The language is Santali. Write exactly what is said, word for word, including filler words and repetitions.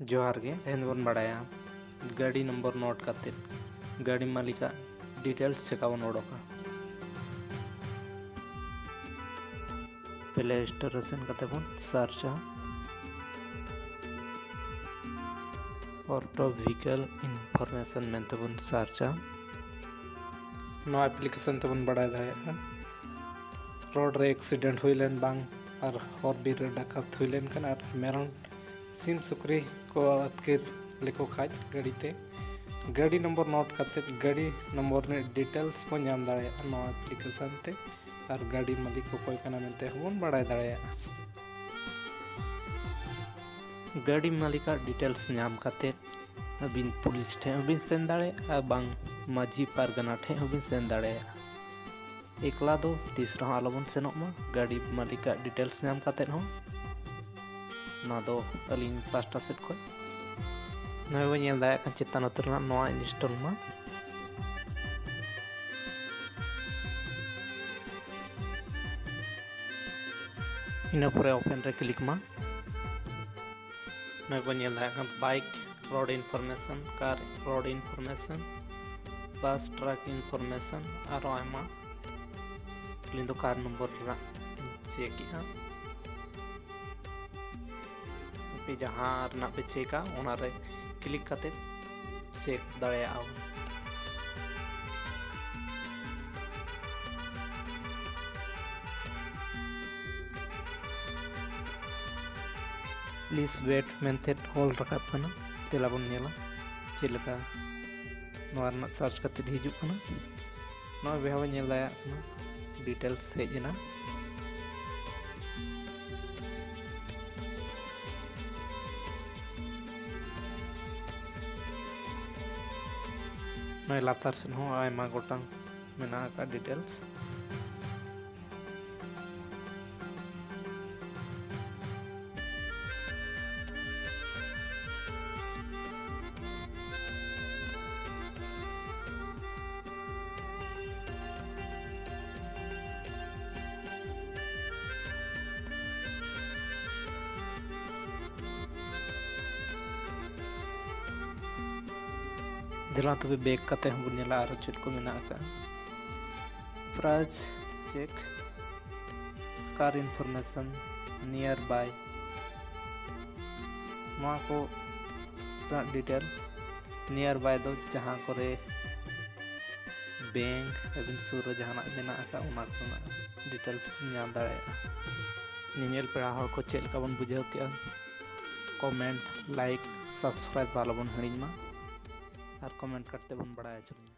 ᱡᱚᱦᱟᱨ ᱜᱮ᱾ ᱛᱮᱦᱮᱧ ᱫᱚᱵᱚᱱ ᱵᱟᱲᱟᱭᱟ ᱜᱟᱹᱰᱤ ᱱᱚᱢᱵᱚᱨ ᱱᱳᱴ ᱠᱟᱛᱮᱫ ᱜᱟᱹᱰᱤ ᱢᱟᱹᱞᱤᱠᱟᱜ ᱰᱤᱴᱮᱞᱥ ᱪᱮᱠᱟ ᱵᱚᱱ ᱚᱰᱚᱠᱟ᱾ ᱯᱞᱮ ᱥᱴᱳᱨ ᱨᱮ ᱥᱮᱱ ᱠᱟᱛᱮ ᱵᱚᱱ ᱥᱟᱨᱪᱟ, ᱚᱴᱳ ᱵᱷᱤᱠᱮᱞ ᱤᱱᱯᱷᱚᱨᱢᱮᱥᱚᱱ ᱢᱮᱱᱛᱮ ᱵᱚᱱ ᱥᱟᱨᱪᱟ᱾ ᱱᱚᱣᱟ ᱮᱯᱞᱤᱠᱮᱥᱚᱱ ᱛᱮᱵᱚᱱ ᱵᱟᱲᱟᱭ ᱫᱟᱲᱮᱭᱟᱜᱼᱟ ᱨᱳᱰ ᱨᱮ ᱮᱠᱥᱤᱰᱮᱱᱴ ᱦᱩᱭ ᱞᱮᱱ ᱵᱟᱝ, ᱟᱨ ᱦᱚᱨ ᱵᱤᱨ ᱨᱮ ᱰᱟᱠᱟᱛ ᱦᱩᱭ ᱞᱮᱱᱠᱷᱟᱱ, ᱟᱨ ᱢᱮᱨᱚᱢ, ᱥᱤᱢ, ᱥᱩᱠᱨᱤ ᱠᱚ ᱟᱹᱛᱠᱤᱨ ᱞᱮᱠᱚ ᱠᱷᱟᱡ ᱜᱟᱹᱰᱤ ᱛᱮ, ᱜᱟᱹᱰᱤ ᱱᱚᱢᱵᱚᱨ ᱱᱳᱴ ᱠᱟᱛᱮᱫ ᱜᱟᱹᱰᱤ ᱱᱚᱢᱵᱚᱨ ᱨᱮᱱᱟᱜ ᱰᱤᱴᱮᱞᱥ ᱵᱚᱱ ᱧᱟᱢ ᱫᱟᱲᱮᱭᱟᱜᱼᱟ ᱱᱚᱣᱟ ᱮᱯᱞᱤᱠᱮᱥᱚᱱ ᱛᱮ, ᱟᱨ ᱜᱟᱹᱰᱤ ᱢᱟᱹᱞᱤᱠ ᱚᱠᱚᱭ ᱠᱟᱱᱟ ᱢᱮᱱᱛᱮ ᱦᱚᱸᱵᱚᱱ ᱵᱟᱲᱟᱭ ᱫᱟᱲᱮᱭᱟᱜᱼᱟ᱾ ᱜᱟᱹᱰᱤ ᱢᱟᱹᱞᱤᱠᱟᱜ ᱰᱤᱴᱮᱞᱥ ᱧᱟᱢ ᱠᱟᱛᱮᱫ ᱟᱹᱵᱤᱱ ᱯᱩᱞᱤᱥ ᱴᱷᱮᱱ ᱦᱚᱸᱵᱤᱱ ᱥᱮᱱ ᱫᱟᱲᱮᱭᱟᱜᱼᱟ, ᱵᱟᱝ ᱢᱟᱹᱡᱷᱤ ᱯᱟᱨᱜᱟᱱᱟ ᱴᱷᱮᱱ ᱦᱚᱸᱵᱤᱱ ᱥᱮᱱ ᱫᱟᱲᱮᱭᱟᱜᱼᱟ᱾ ᱮᱠᱞᱟ ᱫᱚ ᱛᱤᱥ ᱨᱮᱦᱚᱸ ᱟᱞᱚᱵᱚᱱ ᱥᱮᱱᱚᱜ ᱢᱟ ᱜᱟᱹᱰᱤ ᱢᱟᱹᱞᱤᱠᱟᱜ ᱰᱤᱴᱮᱞᱥ ᱧᱟᱢ ᱠᱟᱛᱮᱫ ᱦᱚᱸ᱾ ᱱᱚᱣᱟ ᱫᱚ ᱟᱹᱞᱤᱧ ᱯᱟᱥᱴᱟ ᱥᱮᱫ ᱠᱷᱚᱱ᱾ ᱱᱚᱜᱼᱚᱭ ᱵᱚᱱ ᱧᱮᱞ ᱫᱟᱲᱮᱭᱟᱜ ᱠᱟᱱ ᱪᱮᱛᱟᱱ ᱩᱛᱟᱹᱨ ᱨᱮᱱᱟᱜ ᱱᱚᱣᱟ ᱤᱱᱥᱴᱚᱞ ᱢᱟ᱾ ᱤᱱᱟᱹ ᱯᱚᱨᱮ ᱳᱯᱮᱱ ᱨᱮ ᱠᱞᱤᱠ ᱢᱟ᱾ ᱱᱚᱜᱼᱚᱭ ᱵᱚᱱ ᱧᱮᱞ ᱫᱟᱲᱮᱭᱟᱜ ᱠᱟᱱᱟ ᱵᱟᱭᱤᱠ ᱨᱳᱰ ᱤᱱᱯᱷᱚᱨᱢᱮᱥᱚᱱ, ᱠᱟᱨ road information, bus truck information, ᱟᱨᱚ ᱟᱭᱢᱟ᱾ ᱟᱹᱞᱤᱧ ᱫᱚ ᱠᱟᱨ ᱱᱚᱢᱵᱚᱨ ᱨᱮᱱᱟᱜ ᱤᱧ ᱪᱮᱠ ᱮᱜᱼᱟ᱾ ᱟᱯᱮ ᱡᱟᱦᱟᱸ ᱨᱮᱱᱟᱜ ᱯᱮ ᱪᱮᱠᱟ, ᱚᱱᱟ ᱨᱮ ᱠᱞᱤᱠ ᱠᱟᱛᱮ ᱪᱮᱠ ᱫᱟᱲᱮᱭᱟᱜᱼᱟ ᱵᱚᱱ᱾ ᱯᱞᱤᱡᱽ ᱣᱮᱴ ᱢᱮᱱᱛᱮ ᱚᱞ ᱨᱟᱠᱟᱵ ᱠᱟᱱᱟ᱾ ᱫᱮᱞᱟ ᱵᱚᱱ ᱧᱮᱞᱟ ᱪᱮᱫ ᱞᱮᱠᱟ ᱱᱚᱣᱟ ᱨᱮᱱᱟᱜ ᱥᱟᱨᱪ ᱠᱟᱛᱮ ᱦᱤᱡᱩᱜ ᱠᱟᱱᱟ᱾ ᱱᱚᱣᱟ ᱵᱮᱣᱦᱟᱨ ᱵᱚᱱ ᱧᱮᱞ ᱫᱟᱲᱮᱭᱟᱜ ᱠᱟᱱᱟ, ᱰᱤᱴᱮᱞᱥ ᱦᱮᱡ ᱮᱱᱟ᱾ ᱱᱚᱜᱼᱚᱭ ᱞᱟᱛᱟᱨ ᱥᱮᱫ ᱦᱚᱸ ᱟᱭᱢᱟ ᱜᱚᱴᱟᱝ ᱢᱮᱱᱟᱜ ᱟᱠᱟᱫ ᱰᱤᱴᱮᱞᱥ᱾ ᱫᱮᱞᱟ ᱛᱚᱵᱮ ᱵᱮᱠ ᱠᱟᱛᱮ ᱦᱚᱸᱵᱚᱱ ᱧᱮᱞᱟ ᱟᱨᱚ ᱪᱮᱫ ᱠᱚ ᱢᱮᱱᱟᱜ ᱟᱠᱟᱫᱼᱟ᱾ ᱯᱨᱟᱭᱤᱥ ᱪᱮᱠ, ᱠᱟᱨ ᱤᱱᱯᱷᱚᱨᱢᱮᱥᱚᱱ, ᱱᱤᱭᱟᱨ ᱵᱟᱭ, ᱱᱚᱣᱟ ᱠᱚ ᱨᱮᱱᱟᱜ ᱰᱤᱴᱮᱞ᱾ ᱱᱤᱭᱟᱨ ᱵᱟᱭ ᱫᱚ ᱡᱟᱦᱟᱸ ᱠᱚᱨᱮ ᱵᱮᱝᱠ ᱟᱹᱵᱤᱱ ᱥᱩᱨ ᱨᱮ ᱡᱟᱦᱟᱱᱟᱜ ᱢᱮᱱᱟᱜ ᱟᱠᱟᱫ, ᱚᱱᱟ ᱠᱚᱨᱮᱱᱟᱜ ᱰᱤᱴᱮᱞᱥ ᱧᱟᱢ ᱫᱟᱲᱮᱭᱟᱜᱼᱟ᱾ ᱧᱮᱧᱮᱞ ᱯᱮᱲᱟ ᱦᱚᱲ ᱠᱚ ᱪᱮᱫ ᱞᱮᱠᱟ ᱵᱚᱱ ᱵᱩᱡᱷᱟᱹᱣ ᱠᱮᱜᱼᱟ? ᱠᱚᱢᱮᱱᱴ, ᱞᱟᱭᱤᱠ, ᱥᱟᱵᱥᱠᱨᱟᱭᱤᱵ ᱟᱞᱚᱵᱚᱱ ᱦᱤᱲᱤᱧ ᱢᱟ ᱟᱨ ᱠᱚᱢᱮᱱᱴ ᱠᱟᱛᱮ ᱵᱚᱱ ᱵᱟᱲᱟᱭ ᱦᱚᱪᱚ ᱞᱤᱧᱟ᱾